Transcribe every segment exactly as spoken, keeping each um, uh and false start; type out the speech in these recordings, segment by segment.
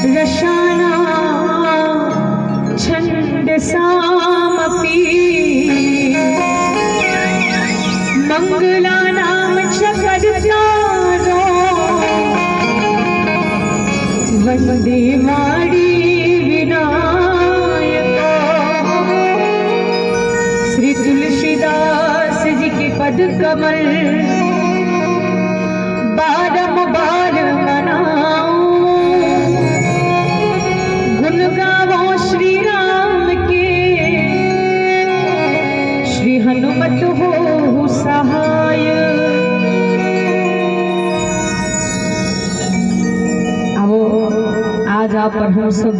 रसानां छन्दसामपि मङ्गलानां च कर्तारो वन्दे वाणी विनायको। श्री तुलसीदास जी के पद कमल बारंबार मनाऊं, गुण गावो श्री राम के, श्री हनुमत होहु सहाय। आवो, आज आप और हम सब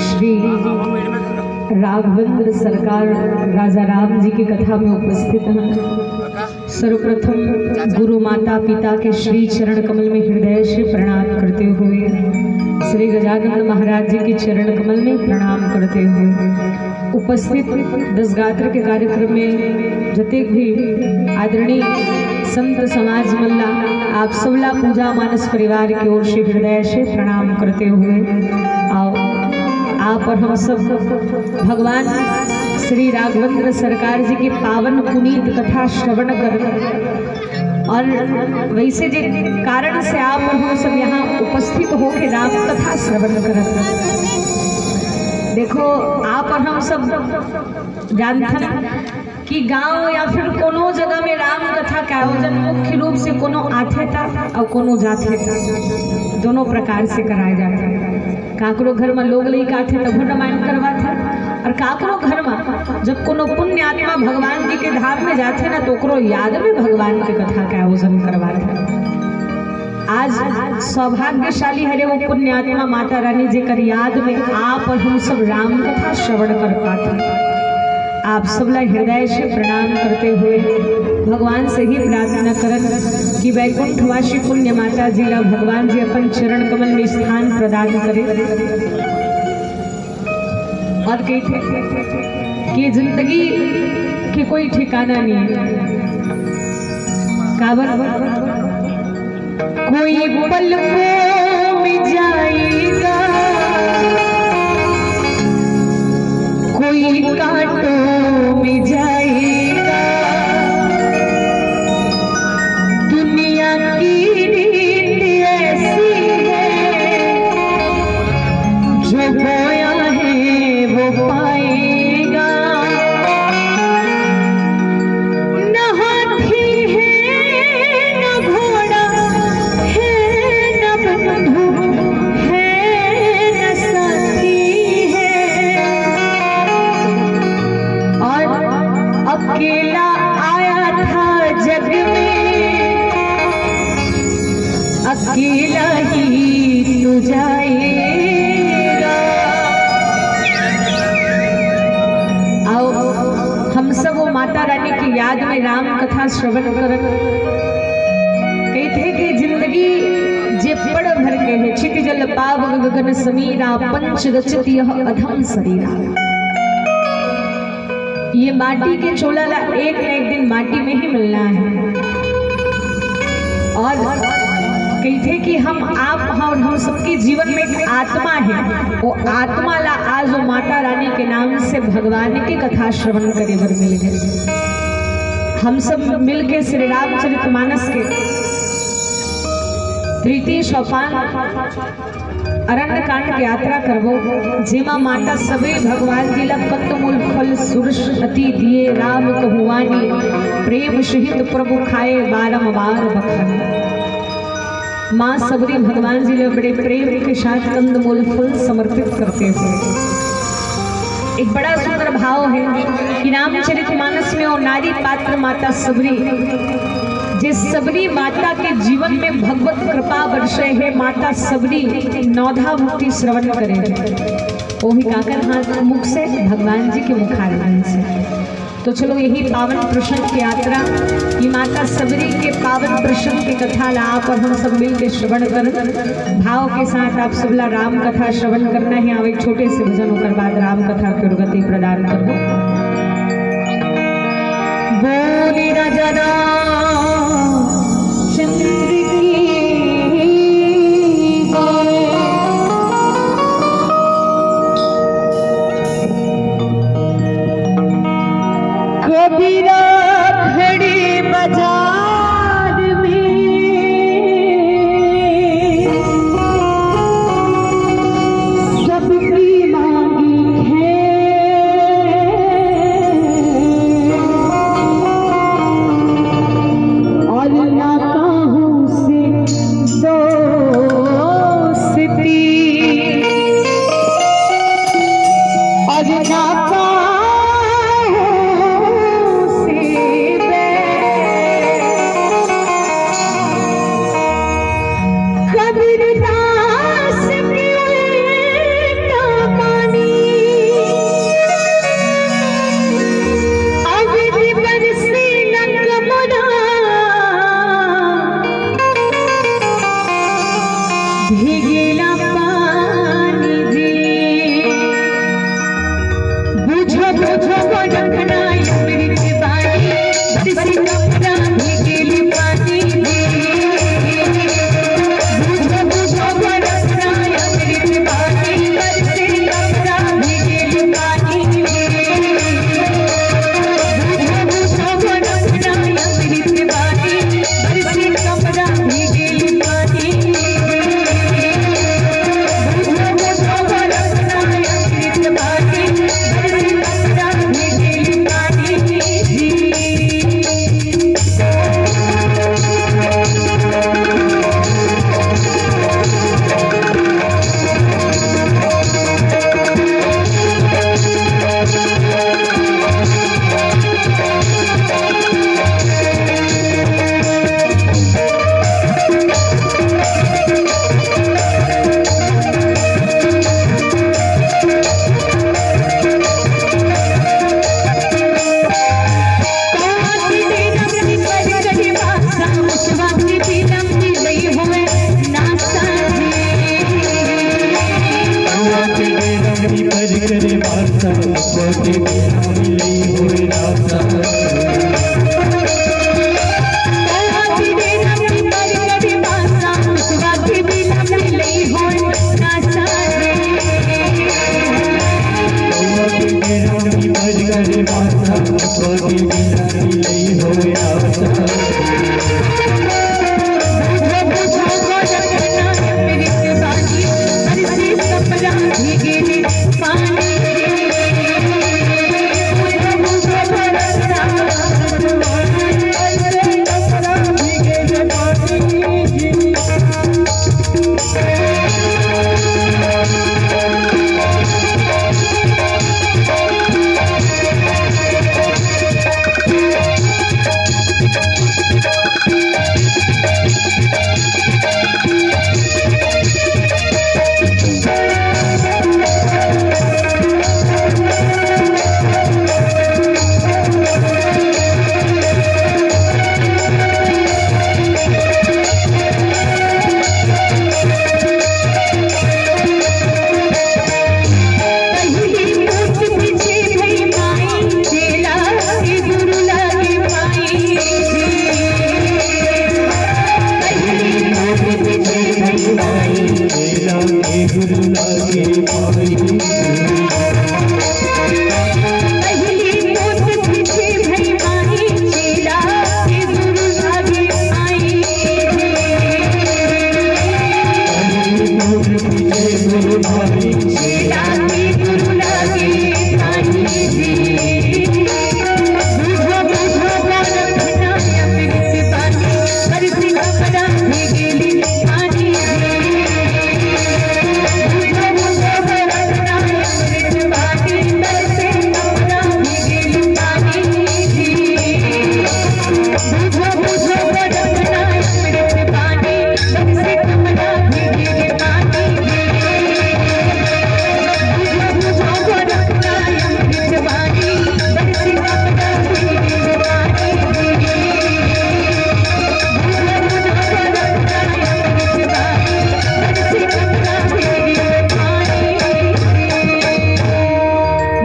श्री राघवेंद्र सरकार राजा राम जी की कथा में उपस्थित हैं। सर्वप्रथम गुरु माता पिता के श्री चरण कमल में हृदय से प्रणाम करते हुए, श्री गजानंद महाराज जी के चरण कमल में प्रणाम करते हुए, उपस्थित दस गात्र के कार्यक्रम में जतेक भी आदरणीय संत समाज मन ला, आप सबला पूजा मानस परिवार की ओर से हृदय से प्रणाम करते हुए, आओ, आप और हम सब भगवान श्री राघवेंद्र सरकार जी की पावन पुनीत कथा श्रवण कर, और वैसे जे कारण से आप और हम सब यहाँ उपस्थित होके राम कथा श्रवण करत। देखो, आप और हम सब जानथन कि गांव या फिर कोनो जगह में राम कथा के आयोजन मुख्य रूप से कोनो आथे ता और कोनो जाथे ता, दोनों प्रकार से कराए जाथे। काकरो घर में लोग लइका आथे तभो रामायण करवाथे, और काकरो घर में जब कोनो पुण्य आत्मा भगवान जी के धाम में जाथे ना, तो ओकरो याद में भगवान के कथा के आयोजन करवाथे। आज सौभाग्यशाली हरे वो पुण्यात्मा माता रानी, जेकर याद में आप और हम सब राम कथा श्रवण कर पाते। आप सबला हृदय से प्रणाम करते हुए भगवान से ही प्रार्थना करन कि वैकुंठवासी पुण्य माता जी ला भगवान जी अपन चरण कमल में स्थान प्रदान करें। और कहिथे कि जिंदगी के कोई ठिकाना नहीं है। काबर? कोई पलकों में जाएगा, कोई कांटों में जाएगा। दुनिया की रीत ऐसी है, जो बोया है वो पाएगा। न हाथी है, न घोड़ा है, न बंधु है, न साथी है, और अकेला आया था जग में, अकेला ही तू जाएगा। आओ, हम सब वो माता रानी की याद में राम कथा श्रवण करन। कहिथे कि जिंदगी जे पड़ भर के है, छिति जल पावक गगन समीरा, पंच रचित यह अधम शरीरा। ये माटी के चोला ला एक न एक दिन माटी में ही मिलना है। और कहिथे कि हम आप, हाँ, और हम सबके जीवन में एक आत्मा है, वो आत्मा ला आज वो माता रानी के नाम से भगवान की कथा श्रवण करे बर मिल गए। हम सब मिलके श्री रामचरित मानस के तृतीय सोपान अरण्य कांड के यात्रा करबो, जेमा माता सबरी भगवान जी ला कंदमूल फल सुरस अति दिए, राम कहु वाणी प्रेम सहित प्रभु खाए, बारंबार बखाने। माँ सबरी भगवान जी ला बड़े प्रेम के साथ कंदमूल फल समर्पित करते हुए एक बड़ा सुंदर भाव है कि रामचरित मानस में वो नारी पात्र माता सबरी, जे सबरी माता के जीवन में भगवत कृपा बरसे है, माता सबरी नौधा मुक्ति श्रवण करे है। वो भी काकर हाथ मुख से, भगवान जी के मुखारविंद से। तो चलो, यही पावन प्रसंग की यात्रा, ये माता सबरी के पावन प्रसंग की कथा ला आप और हम सब मिलके श्रवण करन। भाव के साथ आप सबला राम कथा श्रवण करना है। आवे एक छोटे से भजन, ओकर बाद राम कथा के उर्गति प्रदान करबो। बोले राजा रामचंद्र की जय। करे बासा, पति बिना मिले होए रासा।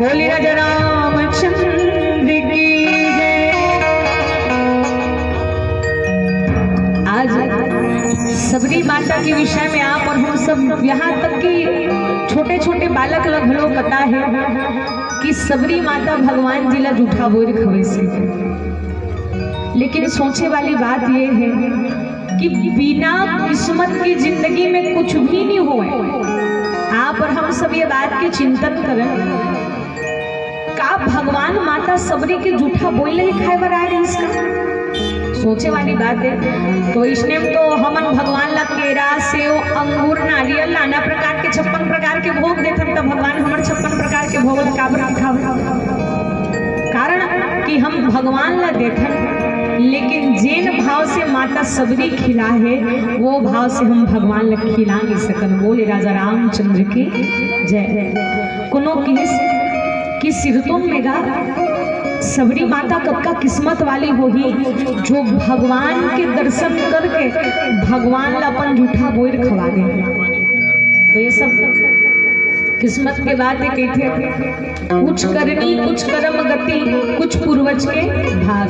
बोले राजा रामचंद्र की जय। आज सबरी माता के विषय में आप और हम सब, यहाँ तक कि छोटे छोटे बालक ल घलो पता है कि सबरी माता भगवान जी ला जूठा बोर खवेसी। लेकिन सोचे वाली बात ये है कि बिना किस्मत के जिंदगी में कुछ भी नहीं होए। आप और हम सब ये बात के चिंतन करें, का भगवान माता सबरी के जूठा बोर ल ही खाए बर आए रहिस का? सोचे वाली बात है। तो इसने तो हमन भगवान ला केरा, सेव, अंगूर, नारियल, नाना प्रकार के छप्पन प्रकार के भोग देथन, त भगवान हमर छप्पन प्रकार के भोग ला काबर नहीं खावे? कारण कि हम भगवान ला देखन, लेकिन जेन भाव से माता सबरी खिला है, वो भाव से हम भगवान ला खिला नहीं सकन। बोले राजा रामचंद्र की जय। कोनो किहिस कि सिरतोन में गा सबरी माता कतका किस्मत वाली होही, जो भगवान के दर्शन करके भगवान ला अपन जूठा बोर खवा दे। तो ये सब किस्मत के बात है, कहिथे, कुछ करनी, कुछ कर्म गति, कुछ पूर्वज के भाग।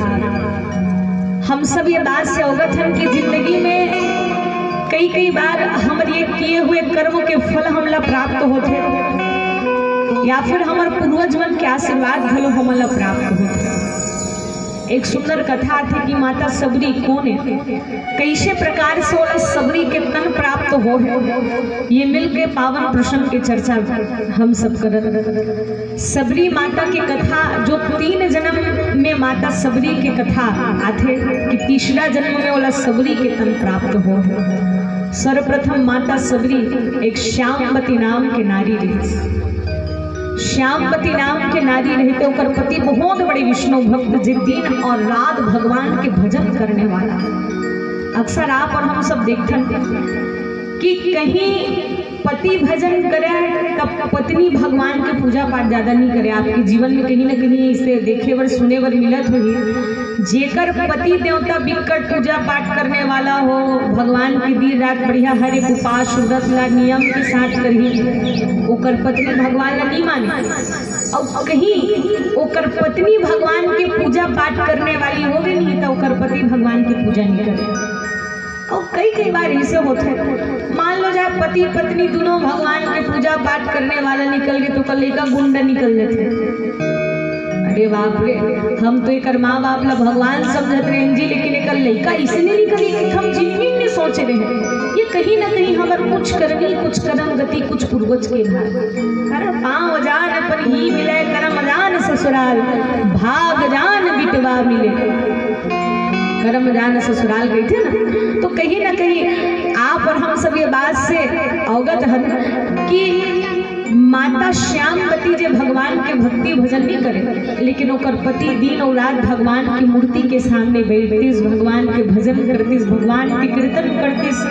हम सब ये बात से अवगत हन कि जिंदगी में कई कई बार हमर ये किए हुए कर्म के फल हमला प्राप्त होथे, या फिर हमर पूर्वज मन के आशीर्वाद घलो हमला प्राप्त होथे। एक सुंदर कथा आथे कि माता सबरी कोन है, कैसे प्रकार से ओला सबरी के तन प्राप्त हो है, ये मिलके पावन प्रसंग के चर्चा हम सब करत। सबरी माता के कथा, जो तीन जन्म में माता सबरी के कथा आथे कि तीसरा जन्म में ओला सबरी के तन प्राप्त हो है। सर्वप्रथम माता सबरी एक श्यामवती नाम के नारी रहिस। श्यामवती नाम के नारी रहिते, ओकर पति बहुत बड़े विष्णु भक्त, जे दिन और रात भगवान के भजन करने वाला। अक्सर आप और हम सब देखथन कि कहीं पति भजन करे, तब पत्नी भगवान के पूजा पाठ ज्यादा नहीं करे। आपके जीवन में कहीं ना कहीं इसे देखे बर, सुने बर मिलत होही। जेकर पति देवता बिक्कट पूजा पाठ करने वाला हो, भगवान के दिन रात बढ़िया हर एक उपास व्रत ला नियम के साथ करही, ओकर पत्नी भगवान ला नहीं माने। और कहीं ओकर पत्नी भगवान के पूजा पाठ करने वाली होवे नहीं, तो ओकर पति भगवान के पूजा नहीं करे। और कई कई बार ऐसे होथे, मान लो जाए पति पत्नी दोनों भगवान के पूजा पाठ करने वाला निकल गए, तो कल लइका गुंडा निकल जाथे। अरे बाप रे, हम तो एकर माँ बाप ला भगवान समझत रहेन जी, लेकिन एकर लइका इसने निकली कि हम जिंदगी में सोचे रहे। ये कहीं ना कहीं हमर कुछ करनी, कुछ करम गति, कुछ पूर्वज के भाग। कारण पाँव जान पर ही मिले, करम जान ससुराल, भाग जान बिटवा मिले। करम जान ससुराल गई थे ना, तो कहीं ना कहीं आप और हम सब ये बात से अवगत हन कि माता श्यामवती जे भगवान के भक्ति भजन नहीं करे, लेकिन ओकर पति दिन और रात भगवान की मूर्ति के सामने बैठतिस, भगवान के भजन करतिस, भगवान के कीर्तन करतिस।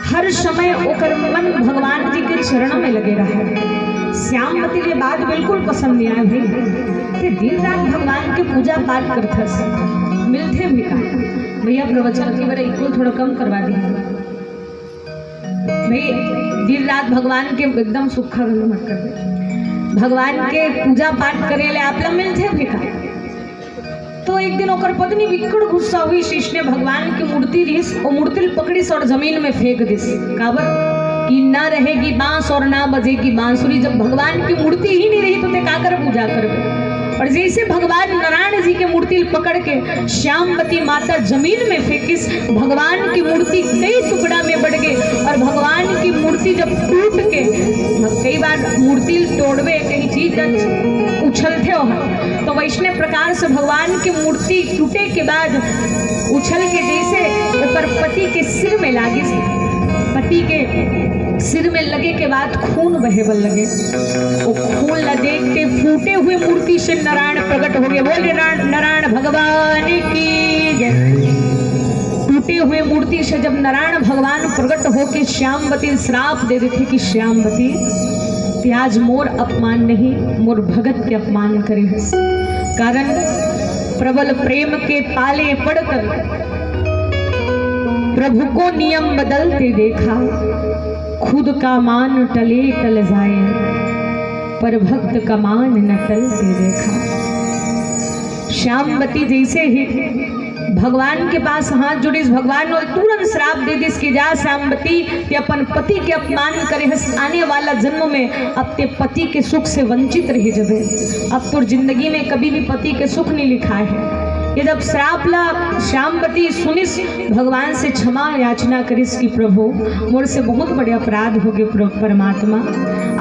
हर समय ओकर मन भगवान जी के चरण में लगे रहा। श्यामवती के बात बिल्कुल पसंद नहीं आया भाई, कि दिन रात भगवान के पूजा पाठ करथस, मिलथे भी का? भैया, प्रवचन के बेरा इको थोड़ा कम करवा दीजिए भाई। दिन रात भगवान के एकदम सुक्खा घलो मत कर दे, भगवान के पूजा पाठ करे ले आप ला मिलथे भी का? तो एक दिन ओकर पत्नी बिक्कट गुस्सा हुई, इसने भगवान की मूर्ति रिहिस, वो मूर्ति ल पकड़िस और जमीन में फेंक दिस। काबर कि ना रहेगी बांस और ना बजेगी बांसुरी। जब भगवान की मूर्ति ही नहीं रही, तो ते काकर पूजा करबे? और जैसे भगवान नारायण जी के मूर्ति ल पकड़ के श्यामवती माता जमीन में फेंकिस, भगवान की मूर्ति कई टुकड़ा में बट गए। और भगवान की मूर्ति जब टूट के, कई बार मूर्ति ल तोड़बे, कहीं चीज ल उछलथे हो, तो वैसने प्रकार से भगवान की मूर्ति टूटे के बाद उछल के जैसे ओकर पति के सिर में लागिस, पति के सिर में लगे के बाद खून बहे बर लगे। वो खून ला देख के फूटे हुए मूर्ति से नारायण प्रकट हो गए। बोल नारायण, नारायण भगवान की जय। टूटे हुए मूर्ति से जब नारायण भगवान प्रकट होके श्यामवती श्राप दे देथे कि श्यामवती, ते आज मोर अपमान नहीं, मोर भगत के अपमान करे हस। कारण प्रबल प्रेम के पाले पड़कर प्रभु को नियम बदलते देखा, खुद का मान टले टल जाए, पर भक्त का मान न टलते देखा। श्यामवती जैसे ही भगवान के पास हाथ जोड़िस, भगवान ने तुरंत श्राप दे दिस कि जा श्यामवती, ते अपन पति के अपमान करे हस, आने वाला जन्म में अब ते पति के सुख से वंचित रह जबे। अब तोर जिंदगी में कभी भी पति के सुख नहीं लिखा है। ये जब श्राप ला श्यामवती सुनिस, भगवान से क्षमा याचना करिस कि प्रभु, मोर से बहुत बड़े अपराध हो गए प्र-, परमात्मा।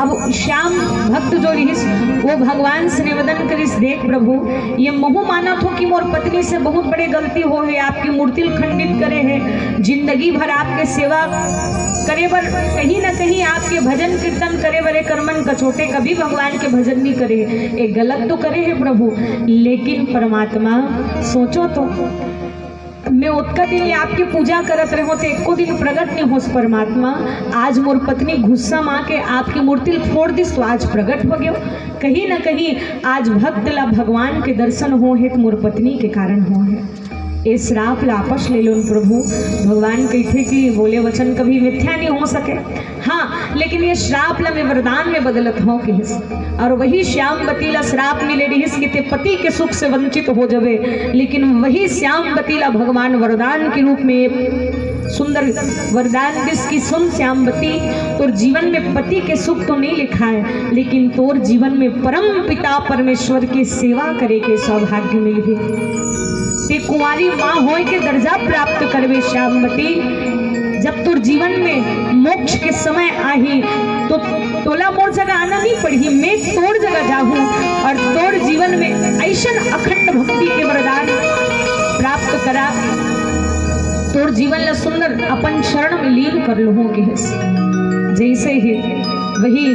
अब श्याम भक्त जो रहिस, वो भगवान से निवेदन करिस, देख प्रभु, ये महू मानत हो कि मोर पत्नी से बहुत बड़े गलती हो है, आपकी मूर्ति ल खंडित करे है, जिंदगी भर आपके सेवा करे बर, कहीं ना कहीं आपके भजन कीर्तन करे बर एकर मन कचोटे, कभी भगवान के भजन नहीं करे, ये गलत तो करे है प्रभु। लेकिन परमात्मा, सोचो तो, मैं ओतका दिन ले आपके पूजा करत रहो, ते एको दिन प्रगट नहीं होस परमात्मा। आज मोर पत्नी गुस्सा में आके आपकी मूर्ति ल फोड़ दिस, तो आज प्रगट हो गयो। कहीं ना कहीं आज भक्त ला भगवान के दर्शन हो है, तो मोर पत्नी के कारण हो है। ए श्राप ला आपस ले लोन प्रभु। भगवान कहते कि बोले वचन कभी मिथ्या नहीं हो सके। हाँ, लेकिन ये श्राप ला मैं वरदान में बदलत हूँ किहिस। और वही श्यामवती ला श्राप मिले रहिस कि ते पति के सुख से वंचित हो जबे, लेकिन वही श्यामवती ला भगवान वरदान के रूप में सुंदर वरदान दिस कि सुन श्यामवती, तोर जीवन में पति के सुख तो नहीं लिखा है, लेकिन तोर जीवन में परम पिता परमेश्वर के सेवा करे के सौभाग्य मिलही। ते कुंवारी माँ होय के दर्जा प्राप्त करबे श्यामवती। जब तोर जीवन में मोक्ष के समय आही, तो तोला मोर जगह आना नहीं पड़ही, मैं तोर जगह जाहूँ और तोर जीवन में ऐसन अखंड भक्ति के वरदान प्राप्त करा, तोर जीवन ला सुंदर अपन चरण में लीन कर लूँ किहिस। जैसे ही वही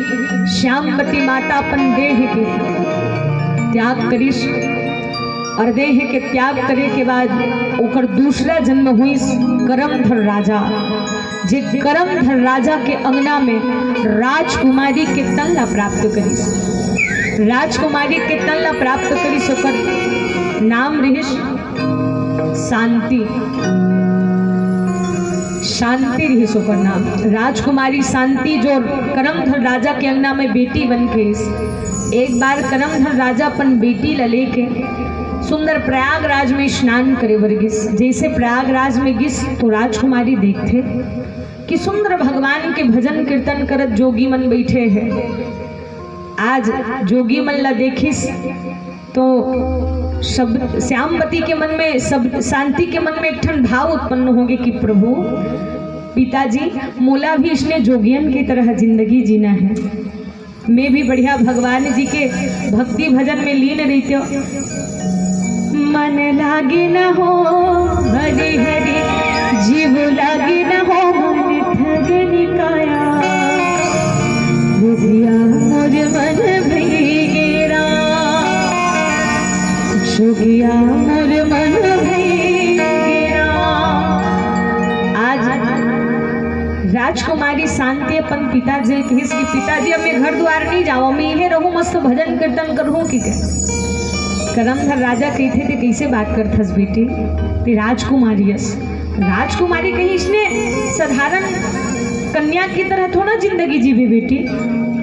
श्यामवती माता अपन देह के त्याग करिस, और देह के त्याग करे के बाद ओकर दूसरा जन्म हुई करमधर राजा, जे करमधर राजा के अंगना में राजकुमारी के तन ला प्राप्त करिस। राजकुमारी के तन ला प्राप्त करिस, ओकर नाम रहिस शांति। शांति रहिस ओकर नाम। राजकुमारी शांति जो करमधर राजा के अंगना में बेटी बन के आइस। एक बार करमधर राजा अपन बेटी ला लेके सुंदर प्रयागराज में स्नान करे बर गिस। जैसे प्रयागराज में गिस तो राजकुमारी देखथे कि सुंदर भगवान के भजन कीर्तन करत जोगी मन बैठे हे। आज जोगी मन ला देखिस तो सब श्यामवती के मन में, सब शांति के मन में एक ठन भाव उत्पन्न होगे कि प्रभु, पिताजी, मोला भी इसने जोगियन की तरह जिंदगी जीना है, मैं भी बढ़िया भगवान जी के भक्ति भजन में लीन रहितेंव। मन लागे न हो हरि हरि, जीव लागे न हो मन थगन काया। जोगिया मोर मन भई गे राम, जोगिया मोर मन भई गे राम। आज राजकुमारी शांति अपन पिताजी कहिस कि पिताजी, अब मैं घर दुआर नहीं जावंव, मैं इहे रहूं, मस्त भजन कीर्तन करहूं कि कहे। करमधर राजा कहिथे, ते कैसे बात करथस बेटी, ते राजकुमारी अस। राजकुमारी कहीं इसने साधारण कन्या की तरह थोड़ा जिंदगी जीवे बेटी,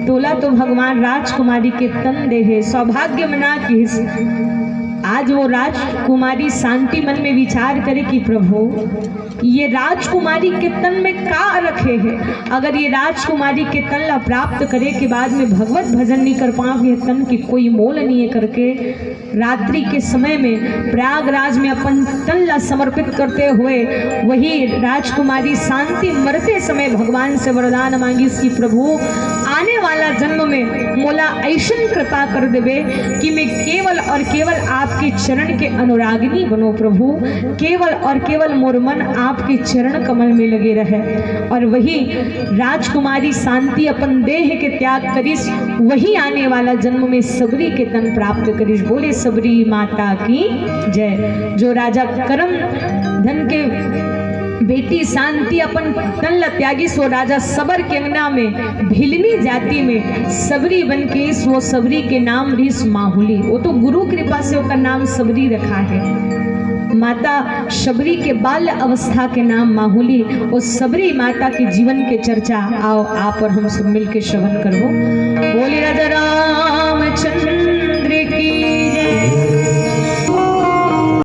तोला तो भगवान राजकुमारी के तन दे हे, सौभाग्य मना किहिस। आज वो राजकुमारी शांति मन में विचार करे कि प्रभु, ये राजकुमारी के तन में का रखे हे? अगर ये राजकुमारी के तन ला प्राप्त करे के बाद में भगवत भजन नहीं कर पाव, ये तन के कोई मोल नहीं है करके रात्रि के समय में प्रयागराज में अपन तन ला समर्पित करते हुए वही राजकुमारी शांति मरते समय भगवान से वरदान मांगिस कि प्रभु, आने वाला जन्म में मोला ऐसन कृपा कर देबे कि मैं केवल और केवल आपके चरण के अनुरागिनी बनो प्रभु, केवल और केवल मोर मन आपके चरण कमल में लगे रहे। और वही राजकुमारी शांति अपन देह के त्याग करिस, वही आने वाला जन्म में सबरी के तन प्राप्त करिस। बोले सबरी माता की जय। जो राजा करम धन के बेटी शांति अपन तन ला त्यागिस, वो राजा सबर के अंगना में भिलनी जाति में सबरी बन के आइस, वो सबरी के नाम रिहिस माहुली। वो तो गुरु कृपा से ओकर नाम सबरी रखा है। माता शबरी के बाल अवस्था के नाम माहुली। वो शबरी माता के जीवन के चर्चा आओ आप और हम सब मिलके श्रवण करबो। बोले राजा